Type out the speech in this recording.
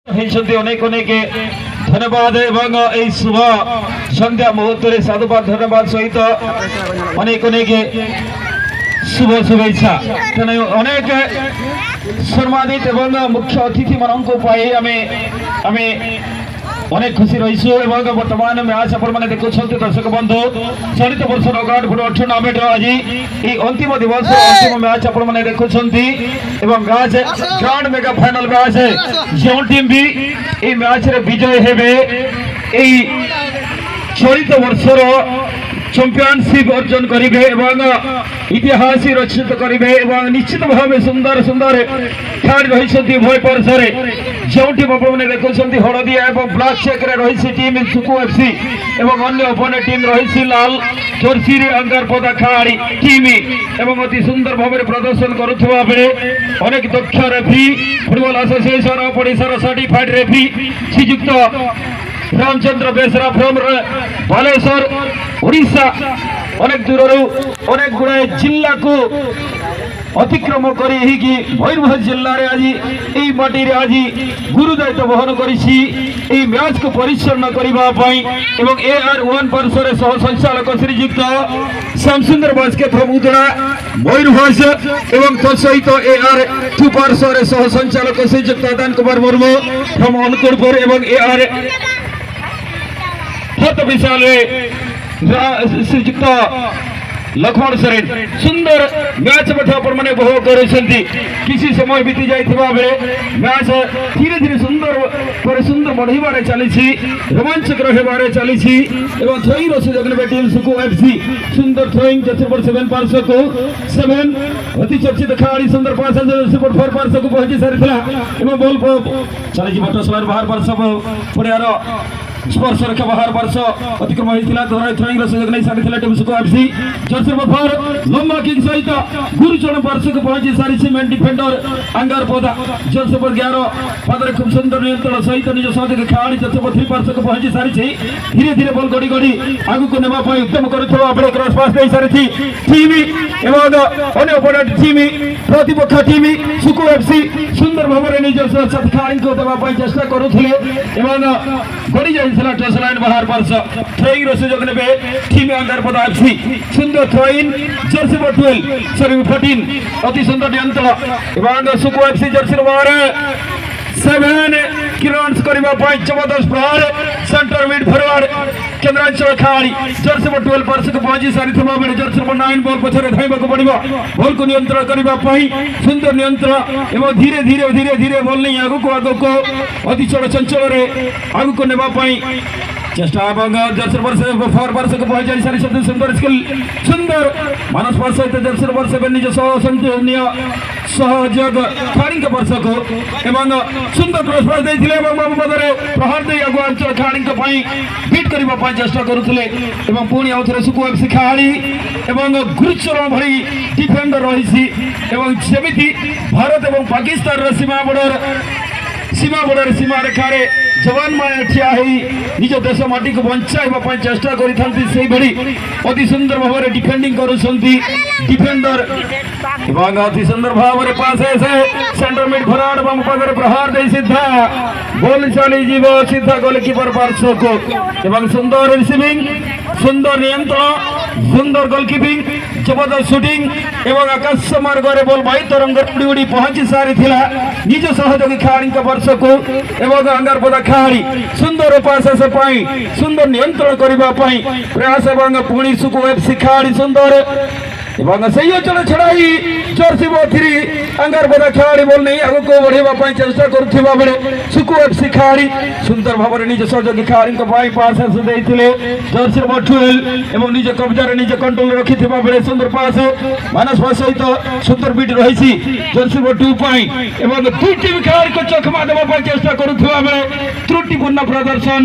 ହେଇଛନ୍ତି। ଅନେକ ଅନେକ ଧନ୍ୟବାଦ ଏବଂ ଏଇ ଶୁଭ ସନ୍ଧ୍ୟା ମୁହୂର୍ତ୍ତରେ ସାଧୁବାଦ, ଧନ୍ୟବାଦ ସହିତ ଅନେକ ଅନେକ ଶୁଭ ଶୁଭେଚ୍ଛା। ତେଣୁ ଅନେକ ସମ୍ମାନିତ ଏବଂ ମୁଖ୍ୟ ଅତିଥି ମାନଙ୍କୁ ପାଇ ଆମେ ଅନେକ ଖୁସି ରହିଛୁ। ଏବଂ ବର୍ତ୍ତମାନ ମ୍ୟାଚ୍ ଆପଣମାନେ ଦେଖୁଛନ୍ତି, ଦର୍ଶକ ବନ୍ଧୁ, ଚଳିତ ବର୍ଷ ନକାଉଟ୍ ଫୁଟବଲ ଟୁର୍ଣ୍ଣାମେଣ୍ଟର ଆଜି ଏହି ଅନ୍ତିମ ଦିବସ, ଅନ୍ତିମ ମ୍ୟାଚ୍ ଆପଣମାନେ ଦେଖୁଛନ୍ତି। ଏବଂ match grand mega final match. ଯେଉଁ ଟିମ୍ ବି ଏହି ମ୍ୟାଚ୍ରେ ବିଜୟ ହେବେ, ଏହି ଚଳିତ ବର୍ଷର ଚାମ୍ପିଅନସିପ୍ ଅର୍ଜନ କରିବେ ଏବଂ ଇତିହାସ ରଚିତ କରିବେ। ଏବଂ ନିଶ୍ଚିତ ଭାବେ ସୁନ୍ଦର ସୁନ୍ଦର ଖେଳାଳି ରହିଛନ୍ତି ଉଭୟ ପାର୍ଶ୍ୱରେ। ଯେଉଁ ଟିମ୍ ଆପଣମାନେ ଦେଖୁଛନ୍ତି, ହଳଦିଆ ଏବଂ ବ୍ଲାକ୍ ଚେକ୍ରେ ରହିଛି ଟିମ୍ ସୁକୁ ଏଫ୍ସି ଏବଂ ଅନ୍ୟ ଅପୋନେଣ୍ଟ ଟିମ୍ ରହିଛି ଲାଲ ଜର୍ସିରେ ଅଙ୍ଗାରପଦା ଖେଳାଳି ଟିମ୍। ଏବଂ ଅତି ସୁନ୍ଦର ଭାବରେ ପ୍ରଦର୍ଶନ କରୁଥିବା ବେଳେ ଅନେକ ଦକ୍ଷ ରେଫ୍ରି, ଫୁଟବଲ ଆସୋସିଏସନ ଅଫ୍ ଓଡ଼ିଶାର certified referee Shriyukta Ramachandra Besra from Baleswar, Odisha. ଅନେକ ଦୂରରୁ ଅନେକ ଗୁଡ଼ାଏ ଜିଲ୍ଲାକୁ ଅତିକ୍ରମ କରି ଏହିକି ମୟୂରଭଞ୍ଜ ଜିଲ୍ଲାରେ ଆଜି ଏହି ମାଟିରେ ଆଜି ଗୁରୁ ଦାୟିତ୍ୱ ବହନ କରିଛି ଏହି ମ୍ୟାଚ୍କୁ ପରିଚାଳନା କରିବା ପାଇଁ। ଏବଂ ଏ ଆର୍ ୱାନ୍ ପାର୍ଶ୍ୱରେ ସହ ସଞ୍ଚାଳକ ଶ୍ରୀଯୁକ୍ତ ଶ୍ୟାମସୁନ୍ଦର ବାସ୍କେ ଫ୍ରମ୍ ଉଦଳା, ମୟୂରଭଞ୍ଜ ଏବଂ ତତ୍ସହିତ ଏ ଆର୍ ଟୁ ପାର୍ଶ୍ୱରେ ସହ ସଞ୍ଚାଳକ ଶ୍ରୀଯୁକ୍ତ ଦାନ କୁମାର ମୁର୍ମୁ ଫ୍ରମ୍ ଅନୁକୂଳପୁର ଏବଂ ଏ ଆର୍ ହାତ ବିଶାଳରେ ଶ୍ରୀଯୁକ୍ତ ଲକ୍ଷ୍ମଣ ସରେନ। ସୁନ୍ଦର ମ୍ୟାଚ୍ ମଧ୍ୟ ଆପଣମାନେ ଉପଭୋଗ କରୁଛନ୍ତି। କିଛି ସମୟ ବିତି ଯାଇଥିବା ବେଳେ ମ୍ୟାଚ୍ ଧୀରେ ଧୀରେ ସୁନ୍ଦର ପରେ ସୁନ୍ଦର ବଢ଼ିବାରେ ଚାଲିଛି, ରୋମାଞ୍ଚକର ହେବାରେ ଚାଲିଛି। ଏବଂ ଥ୍ରୋଇଂର ସୁଯୋଗ ନେବେ ଟିମ୍ ସୁକୁ ଏଫ୍ସି। ସୁନ୍ଦର ଥ୍ରୋଇଂ ଜର୍ସି ନମ୍ବର 7 ପାର୍ଶ୍ୱକୁ। 7 ଅତି ଚର୍ଚ୍ଚିତ ଖେଳାଳି। ସୁନ୍ଦର ପାସ୍ ଜର୍ସି ନମ୍ବର 4 ପାର୍ଶ୍ୱକୁ ପହଞ୍ଚି ସାରିଥିଲା ଏବଂ ବଲ୍ ଚାଲିଯିବ ଟସ୍ ବାହାର ପାର୍ଶ୍ୱ ପଡ଼ିଆର। ସ୍ପର୍ଶ ରେଖା ବାହାର ପାର୍ଶ୍ୱ ଅତିକ୍ରମ ହୋଇଥିଲା। ଥ୍ରୋଇଂର ସୁଯୋଗ ନେଇ ସାରିଥିଲା team Suku FC. Jersey number 4 ଲମ୍ବା କିକ୍ ସହିତ ଗୁରୁଚରଣ ପାର୍ଶ୍ୱକୁ ପହଞ୍ଚି ସାରିଛି ମେନ୍ ଡିଫେଣ୍ଡର ଆଙ୍ଗାରପଦା। ଜର୍ସି ନମ୍ବର 11 ପାଦରେ ଖୁବ ସୁନ୍ଦର ନିୟନ୍ତ୍ରଣ ସହିତ ନିଜ ସହଯୋଗୀ ଖେଳାଳି ଜର୍ସି ନମ୍ବର 3 ପାର୍ଶ୍ୱକୁ ପହଞ୍ଚି ସାରିଛି। ଧୀରେ ଧୀରେ ବଲ୍ ଗଡ଼ି ଗଡ଼ି ଆଗକୁ ନେବା ପାଇଁ ଉଦ୍ୟମ କରୁଥିବା ବେଳେ କ୍ରସ୍ ପାସ୍ ଦେଇ ସାରିଛି ଟିମ୍ ଏବଂ ଅନ୍ୟ ଅପୋନେଣ୍ଟ ଟିମ୍, ପ୍ରତିପକ୍ଷ ଟିମ୍ ସୁକୁ ଏଫ୍ସି ସୁନ୍ଦର ଭାବରେ ନିଜ ଖେଳାଳିଙ୍କୁ ଦେବା ପାଇଁ ଚେଷ୍ଟା କରୁଥିଲେ ଏବଂ ଗଡ଼ି ଯାଇଥିଲା ଟସ୍ ଲାଇନ୍ ବାହାର ପାର୍ଶ୍ୱ। ଥ୍ରୋଇଂର ସୁଯୋଗ ନେବେ ଟିମ୍ ଅଙ୍ଗାରପଦା ଏଫ୍ସି। ସୁନ୍ଦର ଥ୍ରୋଇଂ ଜର୍ସି ନମ୍ବର 12, ସରି, 14। ଅତି ସୁନ୍ଦର ନିୟନ୍ତ୍ରଣ ଏବଂ Suku FC jersey number 7 clearance କରିବା ପାଇଁ ଜବରଦସ୍ତ ପ୍ରହାର। ସେଣ୍ଟର ମିଡ୍ ଫରୱାର୍ଡ କେନ୍ଦ୍ରାଞ୍ଚଳ ଖେଳାଳି ଜର୍ସି ନମ୍ବର 12 ପାର୍ଶ୍ୱକୁ ପହଞ୍ଚି ସାରିଥିବା ବେଳେ ଜର୍ସି ନମ୍ବର 9 ବଲ୍ ପଛରେ ଧାଇଁବାକୁ ପଡ଼ିବ ବଲକୁ ନିୟନ୍ତ୍ରଣ କରିବା ପାଇଁ। ସୁନ୍ଦର ନିୟନ୍ତ୍ରଣ ଏବଂ ଧୀରେ ଧୀରେ ଧୀରେ ଧୀରେ ବଲ୍ ନେଇ ଆଗକୁ ଆଗକୁ ଅତି ଚଳ ଚଞ୍ଚଳରେ ଆଗକୁ ନେବା ପାଇଁ ଚେଷ୍ଟା ଏବଂ ଜର୍ସି ନମ୍ବର 4 ପାର୍ଶ୍ୱକୁ ପହଞ୍ଚାଇ ସାରିଛନ୍ତି। ସୁନ୍ଦର ସ୍କିଲ୍, ସୁନ୍ଦର ମାନସ ପାସ୍ ସହିତ ଜର୍ସି ନମ୍ବର 7 ନିଜ ସହ ସହଯୋଗ ଖେଳାଳିଙ୍କ ପାର୍ଶ୍ୱକୁ ଏବଂ ସୁନ୍ଦର କ୍ରସ୍ ପାସ୍ ଦେଇଥିଲେ ଏବଂ ବାମ ପଦରେ ପ୍ରହାର ଦେଇ ଆଗୁଆ ଅଞ୍ଚଳ ଖେଳାଳିଙ୍କ ପାଇଁ ବିଟ୍ କରିବା ପାଇଁ ଚେଷ୍ଟା କରୁଥିଲେ। ଏବଂ ପୁଣି ଆଉଥରେ ସୁକୁ ଏଫ୍ସି ଖେଳାଳି ଏବଂ ଗୁରୁଚରଣ ଭଳି ଡିଫେଣ୍ଡର ରହିଛି। ଏବଂ ଯେମିତି ଭାରତ ଏବଂ ପାକିସ୍ତାନର ସୀମା ବର୍ଡର, ସୀମା ରେଖାରେ ଯବାନ ମାନେ ଠିଆ ହେଇ ନିଜ ଦେଶ ମାଟିକୁ ବଞ୍ଚାଇବା ପାଇଁ ଚେଷ୍ଟା କରିଥାନ୍ତି, ସେଇଭଳି ଅତି ସୁନ୍ଦର ଭାବରେ ଡିଫେଣ୍ଡିଂ କରୁଛନ୍ତି ଡିଫେଣ୍ଡର। ଏବଂ ଅତି ସୁନ୍ଦର ଭାବରେ ପାସ୍ ଆସେ ସେଣ୍ଟର ମିଡ୍ ଫରୱାର୍ଡ ଏବଂ ପାଦରେ ପ୍ରହାର ଦେଇ ସିଧା ବଲ୍ ଚାଲିଯିବ ସିଧା ଗୋଲକିପର ପାର୍ଶ୍ୱକୁ। ଏବଂ ସୁନ୍ଦର ରିସିଭିଂ, ସୁନ୍ଦର ନିୟନ୍ତ୍ରଣ, ସୁନ୍ଦର ଗୋଲକିପିଂ, ଜବରଦସ୍ତ ସୁଟିଂ ଏବଂ ଆକାଶ ମାର୍ଗରେ ବଲ୍ ବାୟୁ ତରଙ୍ଗ ଉଡ଼ି ଉଡ଼ି ପହଞ୍ଚି ସାରିଥିଲା ନିଜ ସହଯୋଗୀ ଖେଳାଳିଙ୍କ ପାର୍ଶ୍ୱକୁ। ଏବଂ ଅଙ୍ଗାରପଦା ଖେଳାଳି ସୁନ୍ଦର ପାସ୍ ପାଇଁ ସୁନ୍ଦର ନିୟନ୍ତ୍ରଣ କରିବା ପାଇଁ ପ୍ରୟାସ ଏବଂ ପୁଣି ସୁକୁ ଏଫ୍ସି ଖେଳାଳି ସୁନ୍ଦର ଏବଂ ସେଇ ଅଞ୍ଚଳ ଛଡ଼ାଇ ଜର୍ସି 3 ଅଙ୍ଗାରପଦା ଖେଳାଳି ବଲ୍ ନେଇ ଆଗକୁ ବଢ଼ିବା ପାଇଁ ଚେଷ୍ଟା କରୁଥିବା ବେଳେ ସୁକୁ ଏଫ୍ସି ଖେଳାଳି ସୁନ୍ଦର ଭାବରେ ନିଜ ସହଯୋଗୀ ଖେଳାଳିଙ୍କ ପାଇଁ ପାସ୍ ଦେଇଥିଲେ ଜର୍ସି ନମ୍ବର 12 ଏବଂ ନିଜ କବ୍ଜାରେ, ନିଜ କଣ୍ଟ୍ରୋଲ ରଖିଥିବା ବେଳେ ସୁନ୍ଦର ପାସ୍, ମାନସ ପାସ୍ ସହିତ ସୁନ୍ଦର ବିଟ୍ ରହିଛି ଜର୍ସି ନମ୍ବର 2 ପାଇଁ। ଏବଂ ଦୁଇଟି ଖେଳାଳିକୁ ଚକମା ଦେବା ପାଇଁ ଚେଷ୍ଟା କରୁଥିବା ବେଳେ ତ୍ରୁଟିପୂର୍ଣ୍ଣ ପ୍ରଦର୍ଶନ।